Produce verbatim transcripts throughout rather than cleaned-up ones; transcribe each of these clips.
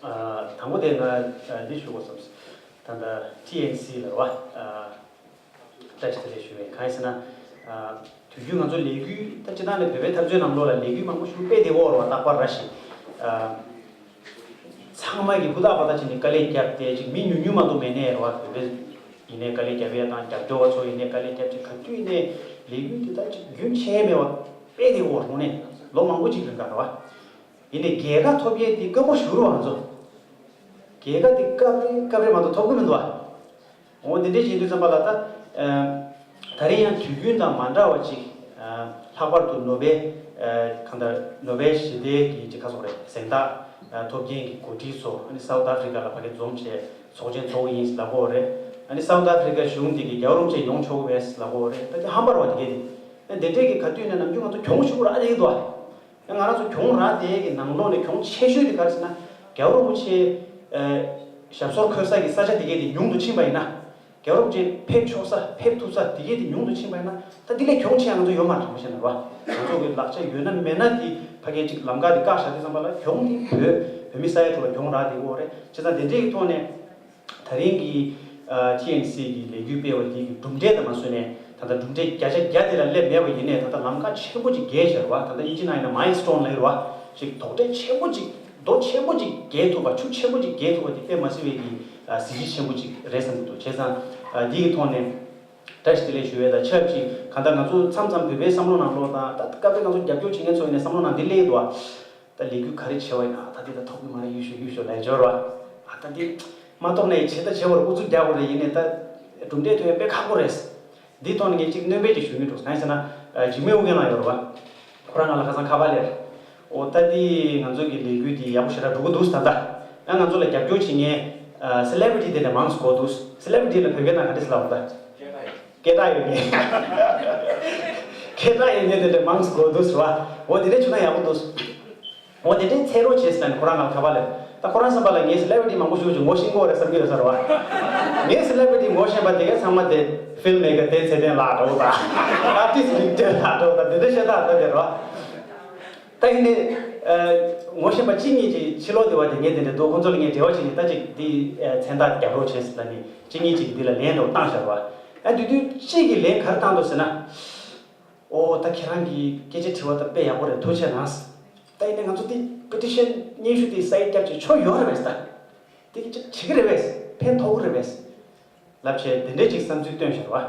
ཨ། དང་པོ་དེ་ང་ཨ་འདི་ཞུ་དགོས་བསམས། ད་ལྟ་ཊི་ཨེན་སི་ལ་རེད་བ། ཨ། བཀྲ་ཤིས་བདེ་ལེགས་ཞུ་བའི་གང་ཡིན་ཟེར་ན། ཨ། དུས་རྒྱུན་ང་ཚོ་ལས་འགུལ་ད་སྤྱིར་བཏང་ནས་བོད་པའི་འཐབ་རྩོད་ནང་ལོགས་ལ་ལས་འགུལ་མང་པོ་ཞིག་སྤེལ་བསྡད་ཡོད་རེད་བ། རྟག་པར་ར་ཞིག་ཨ། ཚང་མ་གིས་ཧུར་ཐག་པ་ད་བྱས་ནས་དཀའ་ལས་བརྒྱབ་སྟེ་ཅིག་མི་ཉུང་ཉུང་མ་གཏོགས་མེད་ནའི་རེད་བ། བོད་པའི་ཡིན་ནའི་དཀའ་ལས་བརྒྱབ་ཡས་དང་རྒྱབ་སྐྱོར་བ་ཚོ་ཡིན་ནའི་དཀའ་ལས་བརྒྱབ་ཅིག་ག་དུས་ཡིན་ནའི་ལས་འགུལ་འདི་ད་ཅིག་རྒྱུན་ཆད་མེད་པ་སྤེལ་བསྡད་ཡོད་རེད་དངོས་གནས། ལོ་མང་པོ་ཅིག་རིང་ག་རེད་བ། ཡིན་ནའི་རྒྱལ་ཁ་ཐོབ་ཡས་དེ་དཀོན་པོ་ཞིག་རེད་བ་ང་ཚོ། རྒྱལ་ཁ་དེ་སྐབས་རེ་སྐབས་རེ་མ་གཏོགས་ཐོབ་ཀྱི་མི་འདུག་བ། འོ་འདི་འདྲས་བྱེད་དུས་ཙམ་པ་ལ་ད། ཨ། ད་རེས་ཡང་དུས་རྒྱུན་དང་མ་འདྲ་བ་ཅིག་ཨ། ལྷག་པར་དུ་ནོ་བེལ། ཨ། གང་ལྟར་ནོ་བེལ་ཞི་བདེའི་གི་ཅིག་ག་རེ་ཟེར་དགོས་རེད། གཟེངས་རྟགས་ཨ། ཐོབ་མཁན་གྱི་འགོ་ཁྲིད་ཚོ་ཨ་ནི་སའུ་ཐི་ཨ་ཕི་རི་ཀ་ལ་ཕ་གི་འཛོམས་བྱས་ཚོགས་ཆེན་ཚོགས་ཀྱི་ཡིན་ལབ་ཀྱི་ཡོད་རེད། ཨ་ནི་སའུ་ཐི་ཨ་ཕི་རི་ཀ་གཞུང་དེ་གི་རྒྱལ་བ་རིན་པོ་ཆེ་ཡོང་ཆོག་གི་རེད་ལབ་ཀྱི་ཡོད་རེད། ད་དེ་ཧམ་པ་རེད་བ་དེ་གས་དེ། ཨ། དེ་འདྲས་ཀྱི་ག་དུས་ནས་ནམ་རྒྱུན་ང་ཚོ་གྱོང་ཞུ་རག་བསྡད་ཀྱི་འདུག་བ། ང་རང་ཚོ་གྱོང་རག་བསྡད་ཀྱི་ནང་ལོགས་ནས་གྱོང་ཆེ་ཤོས་དེ་ག་རེ་ཟེར་ན། རྒྱལ་བ་རིན་པོ་ཆེ་ཨ། ཞབས་སོར་འཁོད་ས་གི་ས་ཆ་དེ་གས་དེ་ཉུང་དུ་ཕྱིན་པ་ཡིན་ན། རྒྱལ་བ་རིན་པོ་ཆེ་ཕེབས་ཆོག་ས་ཕེབས་ཐུབ་ས་དེ་གས་དེ་ཉུང་དུ་ཕྱིན་པ་ཡིན་ན། ད་འདི་ལས་གྱོང་ཆེ་ང་ཚོ་ཡོད་མ་རེད་དྲང་པོ་བཤད་ན་རེད་བ། ང་ཚོ་གི་ལག་ཆ་ཡོད་ན་མེད་ན་དེ་ཕ་གིའི་ཅིག་ལམ་ཁ་དེ་བཀག་བཞག་དུས་ཙམ་པ་ལ་གྱོང་དེ་བོད་བོད་མི་ས་ཡ་དྲུག་ལ་གྱོང་རག་བསྡད་ཀྱི་ཡོད་རེད། བྱས་ཙང་དེ་འདྲས་ཀྱི་ཐོག་ནས། ད་རིང་གི་ཨ། ཊི་ཨེན་སི་གི་ལས་འགུལ་སྤེལ་བ་འདི་གི་གྲུབ་འབྲས་དང་མ་བཟོས་ནས། ད་ལྟ་གྲུབ་འབྲས་བརྒྱ་ཆ་བརྒྱ་དེ་ལ་སླེབས་མེད་པ་ཡིན་ནའི་ད་ལྟ་ལམ་ཁ་ཆེན་པོ་ཅིག་བརྒལ་བཞག་རེད་བ། ད་ལྟ་དབྱིན་ཇི་ནང་ཡིན་ན་མའི་ལི་སི་ཊོན་ལབ་ཀྱི་རེད་བ། ཅིག་དོག་འབྲས་ཆེན་པོ་ཅིག་རྡོ་ཆེན་པོ་ཅིག་བརྒལ་ཐུབ་པ། ཆུ་ཆེན་པོ་ཅིག་བརྒལ་ཐུབ་པ་དེ་དཔེ་མ་སྲིད་པའི་གི་ཨ། གཟི་བརྗིད་ཆེན་པོ་ཅིག་རེད་བསམ་གྱི་འདུག་བྱས་ཙང་ཨ། འདི་གི་ཐོག་ནས་བཀྲ་ཤིས་བདེ་ལེགས་ཞུ་ཡས་དང་ཆབས་ཅིག་གང་ལྟར་ང་ཚོ་མཚམས་མཚམས་བོད་པའི་བསམ་བློ་ནང་ལོགས་དང་། ད་སྐབས་རེ་ང་ཚོ་རྒྱབ་སྐྱོར་བྱེད་མཁན་ཚོ་ཡིན་ནའི་བསམ་བློ་ནང་འདི་སླེབས་ཀྱི་འདུག་བ། ད་ལས་འགུལ་ག་རེ་བྱས་པ་ཡིན་ན། ཨ། ད་འདི་ད་ཐོབ་ཀྱི་མ་རེད། ཡུལ་ཤུལ་ཡུལ་ཤུལ་ལ་འབྱོར་བ། ཨ། ད་འདི་མ་ཐོབ་ན་ཡང་བྱེད་ད་བྱེད་པར་ཨུ་ཚུགས་རྒྱག་དགོས་རེད། ཡིན་ནའི་ད་གྲུབ་འབྲས་ཐོན་ཡ་དཔེ་ཁག་པོ་རེད། འདིའི་ཐོག་ནས་ངས་གཅིག་སྣོན་པ་ཅིག་ཞུ་གི་འདུག་གང་ཡིན་ཟེར་ན། ཨ། འཇིགས་མེད་ཨོ་རྒྱན་ལགས་ཡོད་རེད་བ། ཁོ་རང་ང་ལ་ཁ་སང་ཁ་པར་སླེབས། ཨོ། ད་འདི་ང་ཚོ་གི་ལས་འགུལ་འདི་ཡག་པོ་ཞེ་དྲག་འགྲོ་གི་འདུག་ད་ལྟ། ཨ། ང་ཚོ་ལ་རྒྱབ་སྐྱོར་བྱེད་མཁན་ཨ། སེ་ལེ་བྷི་རི་ཊི་དེ་འདྲ་མང་ཙམ་དགོས་འདུག་སེ་ལེ་བྷི་རི་ཊི་ལ་བོད་སྐད་ནང་ག་འདྲ་ཟེར་ལབ་དགོས་ད། སྐད་གྲགས་ཡོད་མཁན། སྐད་གྲགས་ཡོད་མཁན་དེ་འདྲ་མང་ཙམ་དགོས་འདུག་ཟེར་བ། འོ་དེ་འདྲ་བྱུང་ན་ཡག་པོ་འདུག་འོ་དེ་འདྲའི་ཚད་རོགས་བྱེད་ཟེར་ནས་ཁོ་རང་ང་ལ་ཁ་པར་སླེབས། ད་ཁོ་རང་བསམ་པ་ལ་ངས་སེ་ལེ་བྷི་རི་ཊི་མང་པོ་ཞིག་ཅིག་ངོ་ཤེས་ཀྱི་ཡོད་རེད་བསམ་གྱི་ཡོད་ས་རེད་བ། ངས་སེ་ལེ་བྷི་རི་ཊི་ངོ་ཤེས་པ་དེ་གའི་ཚང་མ་དེ་ཕིལ་མེ་ཀར་བསྟན་ཚེ་བརྟན་ལགས་འདྲ་བོ་དང་། ཨར་ཊིསི་ཝིག་ཊར་ལགས་འདྲ་བོ་དང་དེ་འདྲ་ཤ་སྟག་ད་དེ་རེད་བ། ད་ཡིན་ནའི་ཨ། ངོ་ཤེས་པ་གཅིག་གཉིས་ཅིག་ཕྱི་ལོགས་དེ་བ་དེ་ངས་དེ་འདྲ་འདུག་ཁོང་ཚོ་ལ་ངས་འབྲེལ་བ་བྱས་ནས་ད་ཅིག་འདི་ཨ། མཚན་རྟགས་རྒྱབ་རོགས་བྱས་ཟེར་ལབ་ནས་གཅིག་གཉིས་ཅིག་འདི་ལ་ལན་འདྲ་བོ་བཏང་བཞག་རེད་བ། ཨ། དེ་དུས་གཅིག་གིས་ལན་ག་རེ་བཏང་འདུག་ཟེར་ན། ཨོ། ད་ཁྱེད་རང་གིས་སྐད་ཆ་དྲི་བ་ད་དཔེ་ཡག་པོ་རེད། ཐུགས་རྗེ་གནང་། ད་ཡིན་ནའི་ང་ཚོ་འདི་པེ་ཊི་ཤན་སྙན་ཞུ་དེ་སའིན་རྒྱབ་བྱས་ཆོ་ཡོད་རེད་པས། ད་འདི་གི་ཅིག་བྱེད་ཀྱི་རེད་པས། ཕན་ཐོགས་ཀྱི་རེད་པས་ལབ་བྱས་དེ་འདྲའི་ཅིག་བསམ་ཚུལ་བཏོན་བཞག་རེད་བ།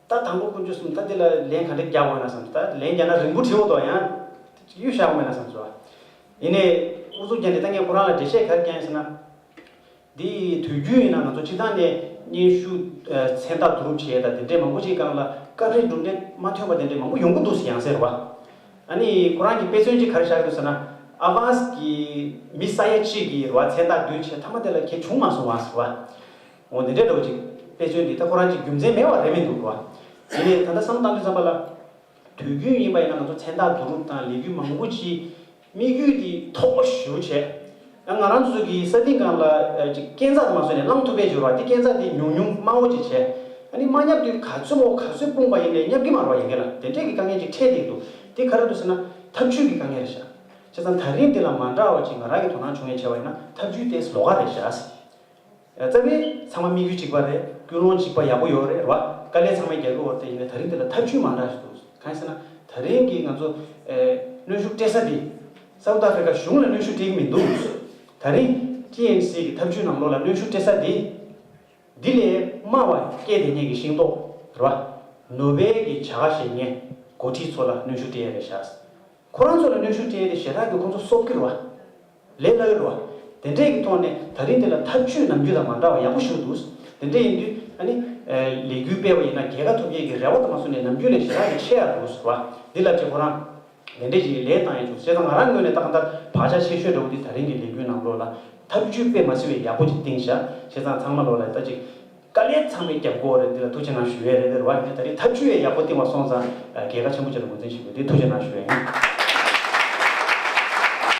ད་དང་པོ་དཀོན་མཆོག་གསུམ། ད་འདི་ལ་ལན་ག་འདྲ་རྒྱག་དགོས་ན་བསམ། ད་ལན་རྒྱག་ན་རིང་པོ་བྲིས་འོ་དོ་ཡང་གཡུག་བཞག་དགོས་ན་བསམ་སོང་། ཡིན་ནའི་ཨུ་ཚུགས་རྒྱག་ནས་ད་ངས་ཁོ་རང་ལ་འགྲེལ་བཤད་ག་རེ་རྒྱག་ཡིན་ཟེར་ན། འདི་དུས་རྒྱུན་ཡིན་ན་ང་ཚོ་སྤྱིར་བཏང་ནས་སྙན་ཞུ་ཨ། མཚན་རྟགས་བསྡུ་རུབ་བྱས་དང་དེ་འདྲའི་མང་པོ་ཅིག་སྒང་ལ་སྐབས་རེ་གྲུབ་འབྲས་མ་ཐོན་པ་དེ་འདྲའི་མང་པོ་ཡོང་གི་འདུག་ཟེར་ཡང་ཟེར་བ། ཨ་ནི་ཁོ་རང་གིས་དཔེ་མཚོན་ཅིག་ག་རེ་བཞག་འདུག་ཟེར་ན། ཨ་ཝཱན་སི་གི་མི་ས་ཡ་གཅིག་གིས་རེད་བ། མཚན་རྟགས་བསྡུས་བྱས་མཐའ་མ་དེ་ལ་གས་བྱུང་མ་སོང་བ་ཟེར་བ། འོ་འདི་འདྲའི་འདྲ་བོ་ཅིག་དཔེ་མཚོན་འདི་ད་ཁོ་རང་ཅིག་རྒྱུ་མཚན་མེད་པ་རེད་མི་འདུག་རེད་བ། ཡིན་ནའི་ད་ལྟ་བསམ་བློ་བཏང་དུས་ཙམ་པ་ལ། དུས་རྒྱུན་ཡིན་པ་ཡིན་ན་ང་ཚོ་མཚན་རྟགས་བསྡུ་རུབ་དང་ལས་འགུལ་མང་པོ་ཅིག་དམིགས་ཡུལ་འདི་མཐོ་པོ་ཞེ་པོ་བྱས། ཡང་ང་རང་ཚོ་གི་ས་སྟེང་སྒང་ལ་ཨ། ཅིག་སྐས་འཛེག་མ་བཟོས་ནས་བླངས་ཐུབ་པའི་འབྱོར་བ་འདི། སྐས་འཛེག་འདི་ཉུང་ཉུང་དམའ་བོ་ཅིག་བྱས། ཨ་ནི་མ་བརྙབ་དུས་ག་ཚོད་མོ་ག་ཚོད་སྤུངས་པ་ཡིན་ནའི་བརྙབ་ཀྱི་མ་རེད་བ། ཡ་གི་ལ་དེ་འདྲས་ཀྱི་དཀའ་ངལ་ཅིག་འཕྲད་བསྡད་འདུག་འདི་ག་རེ་འདུག་ཟེར་ན་ཐབས་ཇུས་ཀྱི་དཀའ་ངལ་རེད་ཤག་བྱས་ཙང་ད་རིང་འདི་ལ་མ་འདྲ་བ་ཅིག་ང་རང་གི་དོ་སྣང་བྱུང་ཡས་བྱས་པ་ཡིན་ན་ཐབས་ཇུས་དེ་ལོགས་ཀ་རེད་ཤག་རྩ་བའི་ཚང་མ་དམིགས་ཡུལ་གཅིག་པ་རེད། ཀུན་སློང་གཅིག་པ་ཡག་པོ་ཡོད་རེད་རེད་བ། དཀའ་ལས་ཚང་མས་རྒྱག་གི་ཡོད་རེད། དེ་ཡིན་ནའི་ད་རིང་འདི་ལ་ཐབས་ཇུས་མ་འདྲ་ཞིག་འདུག་གང་ཡིན་ཟེར་ན་ད་རིང་གི་ང་ཚོ་ཨེ། གནོན་ཤུགས་སྤྲད་ས་འདི་སའུ་ཐི་ཨ་ཕི་རི་ཀ་གཞུང་ལ་གནོན་ཤུགས་སྤྲད་ཀྱི་མི་འདུག་ད་རིང་ཊི་ཨེན་སི་གི་ཐབས་ཇུས་ནང་ལོགས་ལ་གནོན་ཤུགས་སྤྲད་ས་འདི། འདི་ལས་དམའ་བ་སྐད་དེ་ཉིད་ཀྱི་ཤིང་ཏོག་རེད་བ། ནོ་བེལ་གྱི་བྱ་དགའ་བཞེས་མཁན་འགོ་ཁྲིད་ཚོ་ལ་གནོན་ཤུགས་སྤྲད་ཡས་རེད་ཤག་ཁོ་རང་ཚོ་ལ་གནོན་ཤུགས་སྤྲད་ཡས་དེ་ཞེ་དྲག་གི་ཁོང་ཚོ་གསོབ་ཀྱི་རེད་བ། ལས་སླ་གི་རེད་བ། དེ་འདྲས་ཀྱི་ཐོག་ནས་ད་རིང་འདི་ལ་ཐབས་ཇུས་ནམ་རྒྱུན་དང་མ་འདྲ་བ་ཡག་པོ་ཞིག་འདུག་དེ་འདྲས་ཡིན་དུས་ཨ་ནི་ལས་འགུལ་སྤེལ་བ་ཡིན་ན་རྒྱལ་ཁ་ཐོབ་ཡས་ཀྱི་རེ་བ་དང་མ་སོང་ནས་ནམ་རྒྱུན་ལས་ཞེ་དྲག་གི་ཆེ་ཡག་འདུག་ཟེར་བ། འདི་ལབ་བྱས་ཁོ་རང་དེ་འདྲས་ཀྱི་ལས་བཏང་ཡས་བྱུང་། བྱས་ཙང་ང་རང་ངོས་ནས་ད་གང་ལྟར་བག་ཆགས་ཆེ་ཤོས་འདྲ་བོ་འདི་ད་རིང་གི་ལས་འགུལ་ནང་ལོགས་ལ་ཐབས་ཇུས་དཔེ་མ་སྲིད་པའི་ཡག་པོ་ཅིག་བཏིང་ཤག་བྱས་ཙང་ཚང་མ་ལོགས་ལ་ད་ཅིག་དཀའ་ལས་ཚང་མས་རྒྱབ་དགོས་རེད། འདི་ལ་ཐུགས་རྗེ་གནང་ཞུ་ཡས་རེད། དེ་རེད་བ། ཡིན་ནའི་ད་རེས་ཐབས་ཇུས་ཡང་ཡག་པོ་བཏིང་བ་སོང་ཙང་རྒྱལ་ཁ་ཆེན་པོ་ཅིག་ལ་ངོས་འཛིན་ཞུ་དགོས། དེ་ཐུགས་རྗེ་གནང་ཞུ་ཡས་ཡིན།